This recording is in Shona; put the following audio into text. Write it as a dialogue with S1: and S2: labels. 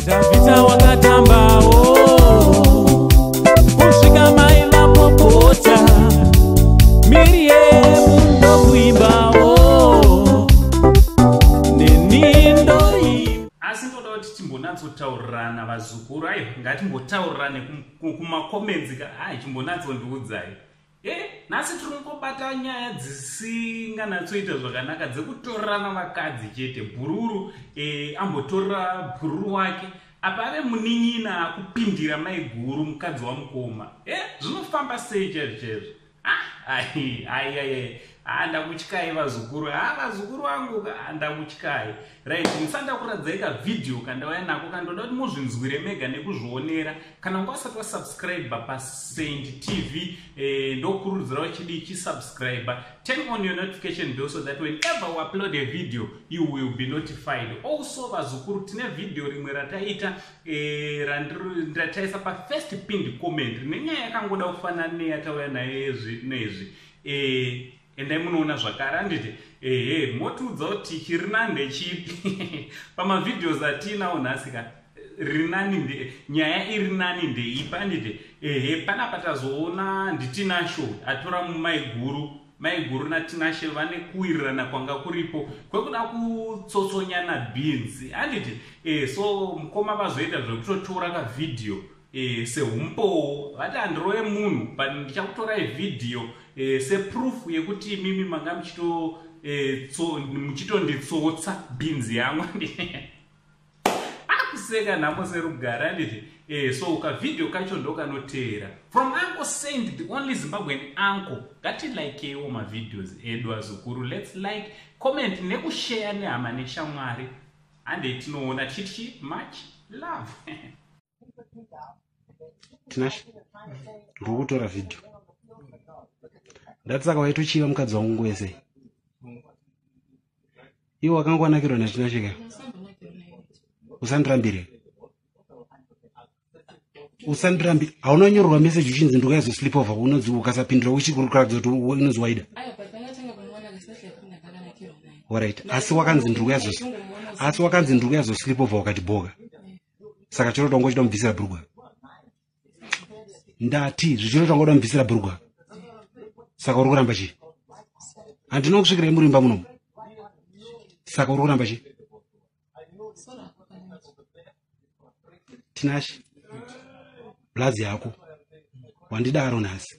S1: Dhavhidha wakatambawo kusvika mai vapopota, Miriyemu ndokuimbawo neni ndoimba.
S2: Asi ndoda kuti timbonatsoTaurirana vazukuru. Aiwa, ngatimbotaurirane kumacomments ka. Hai, chimbonatsondiudzai. Nhasi tiri kungobata nyaya dzisinganatsoita zvakanaka dzekutorerana vakadzi chete. Bhururu ambotorera bhururu wake, apa ave munin'ina akupindira maiguru, mukadzi wamukoma. Zvinofamba sei chaizvo chaizvo? Ai ai ai, ndakutyai vazukuru. Ha, vazukuru vangu, ndakutyai. Right, ndisanda kuradzai kavhidhiyo kandauya nako, kandoda kuti muzvinzwire mega nekuzvionera. Kana unga usati wasubscribe paSaint TV, ndokurudzira uchidii, chisubscribe, turn on your notification bell so that whenever we upload a video you will be notified. Also vazukuru, tine vhidhiyo rimwe rataita rataisa pafirst pinned comment rine nyaya yakangoda kufanana neyatauya nayo nezvi. Endai munoona zvakare, handiti? Ehe, motiudza kuti chiri nani ndechipi pamavideos atiinawo nhasi ka. Rinani, nyaya iri nani ndeipi, handiti? Ehe, panapa tazoona ndiTinashe atora mumaiguru. Maiguru naTinashe vane kuwirirana kwanga kuripo kwekuda kutsotsonyana bhinzi, handiti? So mukoma vazoita zvekutotora kavhidhiyo seumbowo, vati handirove munhu, but ndichakutorai vhidhiyo seproof yekuti imimi manga muchitonditsotsa bhinzi yangu. Akuseka nhamo serugare, handiti? So kavhidhiyo kacho ndo kanoteera from Uncle Saint, the only Zimbabwean uncle. Ngatilikewo mavideos edu azukuru. Let's like, comment nekushare nehama neshamwari. Handei tinoona chichi. Much love.
S3: Tinashe, ndiri kutora vhidhiyo. Ndati saka waitochiva mukadzi wangu nguva yese iwe wakanga wanakirwa naTinashe ka? Usandirambire, usandirambire. Hauna nyorerwa meseji uchinzi ndikuyazo sleep over, unonzi ukasapindura uchikuratidza kuti unonzi waida? Alright, asi wakanzi ndiri kuyazo sleep over, ukati boka. Saka chiro tongo uchida mubvisira bhurugwa? Ndati zvichiro tanga uda mubvisira bhurugwa, saka uri kuramba chii? Handina kusvikirai murimba munomu, saka uri kuramba chii? Tinashe, blazi yako wandidaro nhasi.